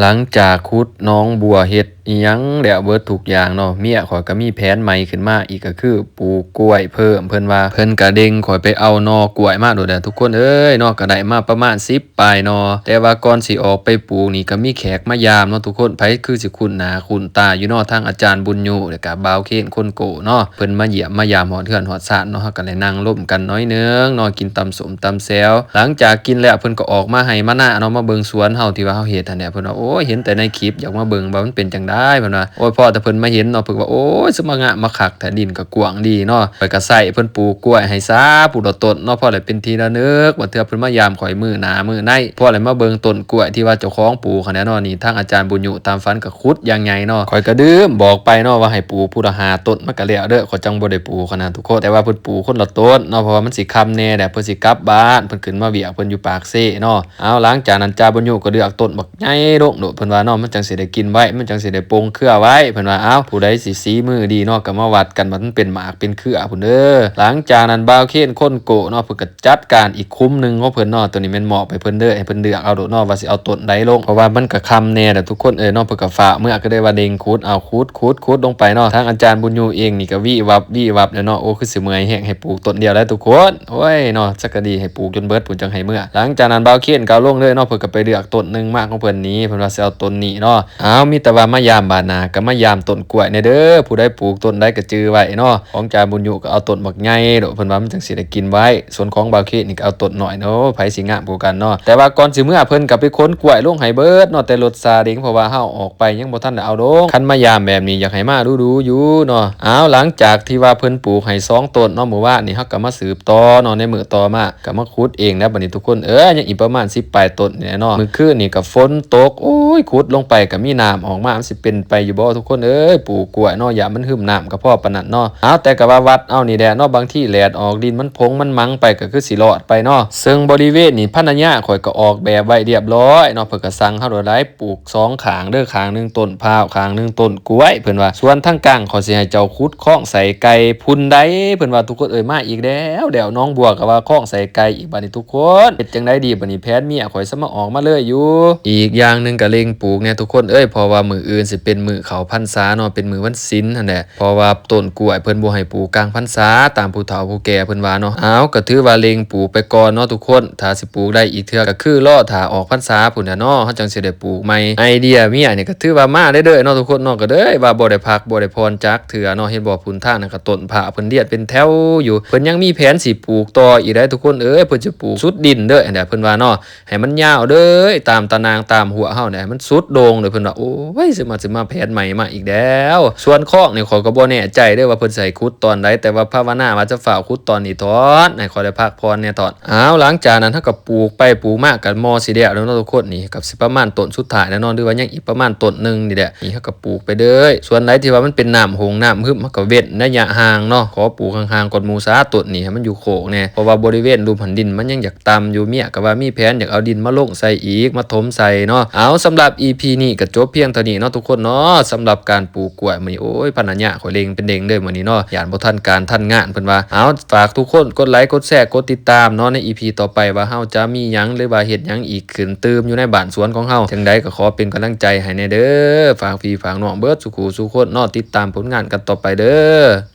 ຫຼັງຈາກຂຸດໜອງບົວ ເຮັດອີ່ຫຍັງແລ້ວເບິດທຸກຢ່າງເນາະ, ເມຍຂ້ອຍກໍມີແຜນໃໝ່ຂຶ້ນມາອີກ ກໍຄືປູກກ້ວຍເພີ່ມ. ເພິ່ນວ່າເພິ່ນກໍເລັ່ງຂ້ອຍໄປເອົາໜໍ່ກ້ວຍມາໂລດແຫຼະທຸກຄົນເອີຍເນາະ, ກໍໄດ້ມາປະມານສິບປາຍໜໍ່. ແຕ່ວ່າກ່ອນຊິອອກໄປປູກນີ້ ກໍມີແຂກມາຢາມເນາະທຸກຄົນ, ໃຜຄືຊິຄຸ້ນໜ້າຄຸ້ນຕາຢູ່ເນາະ, ທັງອາຈານບຸນຍູ ແລ້ວກໍບ່າວເຄນຄົນໂກ້ເນາະ. ເພິ່ນມາຢ້ຽມມາຢາມຮອດເຮືອນຮອດຊານເນາະ, ເຮົາກໍໄດ້ນັ່ງລົມກັນໜ້ອຍໜຶ່ງເນາະ, ກິນຕຳສົ້ມຕຳແຈ່ວ. ຫຼັງຈາກກິນແລ້ວ ເພິ່ນກໍອອກມາໄຮ່ມານາເນາະ, ມາເບິ່ງສວນເຮົາທີ່ວ່າເຮົາເຮັດຫັ້ນແຫຼະ. ເພິ່ນວ່າ ໂອ້ຍ ເຫັນແຕ່ໃນຄລິບ ຢາກມາເບິ່ງວ່າມັນເປັນຈັ່ງໃດ. ເພິ່ນວ່າ ໂອ້ຍ ພໍແຕ່ເພິ່ນມາເຫັນເນາະ ເພິ່ນວ່າ ໂອ້ຍ ຄືມາງາມມາຄັກແທ້, ດິນກໍກວ້າງດີເນາະ, ຂ້ອຍກໍໃຊ້ເພິ່ນປູກກ້ວຍໃຫ້ຊາຜູ້ລະຕົ້ນເນາະ, ພໍໄດ້ເປັນທີ່ລະນຶກ ວ່າເທື່ອເພິ່ນມາຢາມຂ້ອຍມື້ໜ້າມື້ໃນ ພໍໄດ້ມາເບິ່ງຕົ້ນກ້ວຍທີ່ວ່າເຈົ້າຂອງປູກຫັ້ນແຫຼະເນາະ. ນີ້ທາງອາຈານບຸນຍູຕາມຝັນກໍຂຸດຢ່າງໃຫຍ່ເນາະ, ຂ້ອຍກໍລືມບອກໄປເນາະ ວ່າໃຫ້ປູກຜູ້ລະຫ້າຕົ້ນ ມັນກໍແລ້ວເດີ້, ຂ້ອຍຈັ່ງບໍ່ໄດ້ປູກຫັ້ນນະທຸກຄົນ. ແຕ່ວ່າເພິ່ນປູກຄົນລະຕົ້ນເນາະ, ເພາະວ່າມັນຊິຄ່ຳແດ່ແຫຼະ, ເພິ່ນຊິກັບບ້ານ, ເພິ່ນຂຶ້ນມາວຽກເພິ່ນຢູ່ປາກເຊເນາະ. ເອົາ ຫຼັງຈາກນັ້ນ ຈາບຸນຍູກໍເລືອກຕົ້ນບັກໃຫຍ່ລົງໂລດ ເພິ່ນວ່າເນາະ, ມັນຈັ່ງຊິໄດ້ກິນໄວ, ມັນຈັ່ງຊິໄດ້ປົ່ງເຄືອໄວ ເພິ່ນວ່າ. ເອົາ ຜູ້ໃດຊິສີມືດີເນາະ ກໍມາວັດກັນວ່າມັນເປັນໝາກເປັນເຄືອພຸ້ນເດີ້. ຫຼັງຈາກນັ້ນ ບ່າວເຄນຄົນໂກ້ເນາະ ເພິ່ນກໍ ຈັດການອີກຂຸມໜຶ່ງຂອງເພິ່ນເນາະ, ໂຕນີ້ແມ່ນມອບໃຫ້ເພິ່ນເດີ້ ໃຫ້ເພິ່ນເລືອກເອົາໂລດເນາະ ວ່າຊິເອົາຕົ້ນໃດລົງ, ເພາະວ່າມັນກໍຄ່ຳແດ່ແຫຼະທຸກຄົນເອີຍເນາະ. ເພິ່ນກໍຟ້າວເມືອ ກໍໄດ້ວ່າເລັ່ງຂຸດ ເອົາ ຂຸດ ຂຸດ ຂຸດລົງໄປເນາະ. ທາງອາຈານບຸນຍູເອງນີ້ກໍວິບວັບວິບວັບແຫຼະເນາະ, ໂອ້ ຄືຊິເມື່ອຍແຮງ ໃຫ້ປູກຕົ້ນດຽວໄດ້ທຸກຄົນ. ໂອ້ຍເນາະ ຈັກກະດີ ໃຫ້ປູກຈົນເບິດພຸ້ນຈັ່ງໃຫ້ເມືອ. ຫຼັງຈາກນັ້ນ ບ່າວເຄນກໍເອົາລົງເລີຍເນາະ, ເພິ່ນກໍໄປເລືອກຕົ້ນໜຶ່ງມາຂອງເພິ່ນນີ້ ເພິ່ນວ່າຊິເອົາຕົ້ນນີ້ເນາະ. ອ້າວ ມີແຕ່ວ່າມາຢາມບາດໜ້າກໍມາຢາມຕົ້ນກ້ວຍແດ່ເດີ້, ຜູ້ໃດປູກຕົ້ນໃດກໍຈື່ໄວ້ເນາະ. ຂອງຈາບຸນຍູກໍເອົາຕົ້ນບັກໃຫຍ່ໂລດ ເພິ່ນວ່າມັນຈັ່ງຊິໄດ້ກິນໄວ, ສ່ວນຂອງບ່າວເຄນນີ້ກໍເອົາຕົ້ນນ້ອຍເນາະ, ໃຜຊິງາມກວ່າກັນເນາະ. ແຕ່ວ່າກ່ອນຊິເມືອ ເພິ່ນກໍໄປຂົນກ້ວຍລົງໃຫ້ເບິດເນາະ, ແຕ່ລົດຊາເດັງ ເພາະວ່າເຮົາອອກໄປຍັງບໍ່ທັນໄດ້ເອົາລົງ. ຄັນມາຢາມແບບນີ້ ຢາກໃຫ້ມາດູໆຢູ່ເນາະ. ອ້າວ ຫຼັງຈາກທີ່ວ່າເພິ່ນປູກໃຫ້ສອງຕົ້ນເນາະ ມື້ວານນີ້, ເຮົາກໍມາສືບຕໍ່ເນາະ ໃນມື້ຕໍ່ມາ ກໍມາຂຸດເອງແລ້ວບັດນີ້ທຸກຄົນເອີຍ. ຍັງອີກປະມານສິບປາຍຕົ້ນນີ້ແຫຼະເນາະ, ມື້ຄືນນີ້ກໍຝົນຕົກ ໂອ້ຍ ຂຸດລົງໄປກໍມີນ້ຳອອກມາ, ມັນຊິເປັນໄປຢູ່ບໍ່ທຸກຄົນເອີຍ? ປູກກ້ວຍເນາະ ຢ້ານມັນຫຶມນ້ຳກໍພໍປານນັ້ນເນາະ. ເອົາ ແຕ່ກໍວ່າວັດເອົານີ້ແຫຼະເນາະ, ບາງທີແດດອອກ ດິນມັນພົງມັນມັງໄປ ກໍຄືຊິລອດໄປເນາະ. ເຊິ່ງບໍລິເວນນີ້ ພັນລະຍາຂ້ອຍກໍອອກແບບໄວ້ລຽບລ້ອຍເນາະ, ເພິ່ນກໍສັ່ງເຮົາໂລດໄດ໋ ປູກສອງຂ້າງເດີ້, ຂ້າງໜຶ່ງຕົ້ນພ້າວ ຂ້າງໜຶ່ງຕົ້ນກ້ວຍ ເພິ່ນວ່າ. ສ່ວນທາງກາງ ຂ້ອຍຊິໃຫ້ເຈົ້າຂຸດຄອງໃສ່ໄກ່ພຸ້ນໄດ໋ ເພິ່ນວ່າ. ທຸກຄົນເອີຍ ມາອີກແລ້ວ ແລ້ວໜອງບົວກໍວ່າຄອງໃສ່ໄກ່ອີກບັດນີ້ທຸກຄົນ. ເຮັດຈັ່ງໃດດີບັດນີ້ ແຜນເມຍຂ້ອຍສະມາອອກມາເລີຍຢູ່. ອີກຢ່າງໜຶ່ງກໍເລັ່ງປູກແດ່ທຸກຄົນເອີຍ, ເພາະວ່າມື້ອື່ນຊິເປັນມື້ເຂົ້າພັນສາເນາະ, ເປັນມື້ວັນສິນຫັ້ນແຫຼະ. ເພາະວ່າຕົ້ນກ້ວຍເພິ່ນບໍ່ໃຫ້ປູກກາງພັນສາ ຕາມຜູ້ເຖົ້າຜູ້ແກ່ເພິ່ນວ່າເນາະ. ເອົາ ກໍຖືວ່າເລັ່ງປູກໄປກ່ອນເນາະທຸກຄົນ, ຖ້າຊິປູກໄດ້ອີກເທື່ອກໍຄືລໍຖ້າອອກພັນສາພຸ້ນແຫຼະເນາະ, ເຮົາຈັ່ງຊິໄດ້ປູກໃໝ່. ໄອເດຍເມຍນີ້ກໍຖືວ່າມາເລື້ອຍໆເນາະທຸກຄົນເນາະ, ກໍເລີຍວ່າບໍ່ໄດ້ພັກບໍ່ໄດ້ຜ່ອນຈັກເທື່ອເນາະ. ເຫັນບໍ່ ພຸ້ນທາງນັ້ນກໍຕົ້ນພ້າວເພິ່ນລຽນເປັນແຖວຢູ່, ເພິ່ນຍັງມີແຜນຊິປູກຕໍ່ອີກໄດ໋ທຸກຄົນເອີຍ. ເພິ່ນຊິປູກສຸດດິນເດີ້ ອັນໃດເພິ່ນວ່າເນາະ, ໃຫ້ມັນຍາວເດີ້ ຕາມຕາໜ່າງຕາມຮົ້ວເຮົານີ້ ໃຫ້ມັນສຸດໂດ່ງເດີ້ ເພິ່ນວ່າ. ໂອ້ຍ ຊິມາ ຊິມາແຜນໃໝ່ມາອີກແລ້ວ. ສ່ວນຄອງນີ້ ຂ້ອຍກໍບໍ່ແນ່ໃຈເດີ້ວ່າເພິ່ນຊິໃຫ້ຂຸດຕອນໃດ, ແຕ່ວ່າພາວະນາວ່າຈະຟ້າວຂຸດຕອນນີ້ຖອນ ໃຫ້ຂ້ອຍໄດ້ພັກຜ່ອນແດ່ຖອນ. ອ້າວ ຫຼັງຈາກນັ້ນເຮົາກໍປູກໄປປູກມາ ກໍມໍຊິແລ້ວແລ້ວເນາະທຸກຄົນ, ນີ້ກໍຊິປະມານຕົ້ນສຸດທ້າຍແລ້ວເນາະ ຫຼືວ່າຍັງອີກປະມານຕົ້ນໜຶ່ງນີ້ແຫຼະ. ນີ້ເຮົາກໍປູກໄປເລີຍ, ສ່ວນໃດທີ່ວ່າມັນເປັນນ້ຳຫົງນ້ຳຫຶມ ເຮົາກໍເວັ້ນໄລຍະຫ່າງເນາະ, ຂໍປູກຫ່າງໆກ່ອນໝູ່ສາ ຕົ້ນນີ້ໃຫ້ມັນຢູ່ໂຄກແດ່ ເພາະວ່າບໍລິເວນລຸ່ມຫັ້ນດິນມັນຍັງຢາກຕ່ຳຢູ່. ເມຍກໍວ່າມີແຜນຢາກເອົາດິນມາລົງໃສ່ອີກ ມາຖົມໃສ່ເນາະ. ເອົາ ສຳລັບອີພີນີ້ກໍຈົບພຽງເທົ່ານີ້ເນາະທຸກຄົນເນາະ, ສຳລັບການປູກກ້ວຍມື້ນີ້. ໂອ້ຍ ພັນລະຍາຂ້ອຍເລັ່ງເປັນເລັ່ງເດີ້ມື້ນີ້ເນາະ, ຢ້ານບໍ່ທັນການທັນງານ ເພິ່ນວ່າ. ເອົາ ຝາກທຸກຄົນກົດໄລກົດແຊກົດຕິດຕາມເນາະ, ໃນອີພີຕໍ່ໄປວ່າເຮົາຈະມີຫຍັງ ຫຼືວ່າເຮັດຫຍັງອີກຂຶ້ນຕື່ມຢູ່ໃນບ້ານສວນຂອງເຮົາ. ຈັ່ງໃດກໍຂໍເປັນກຳລັງໃຈໃຫ້ແດ່ເດີ້, ຝາກພີ່ຝາກນ້ອງເບິດສູ່ຄູ່ສູ່ຄົນເນາະ, ຕິດຕາມຜົນງານກັນຕໍ່ໄປເດີ້.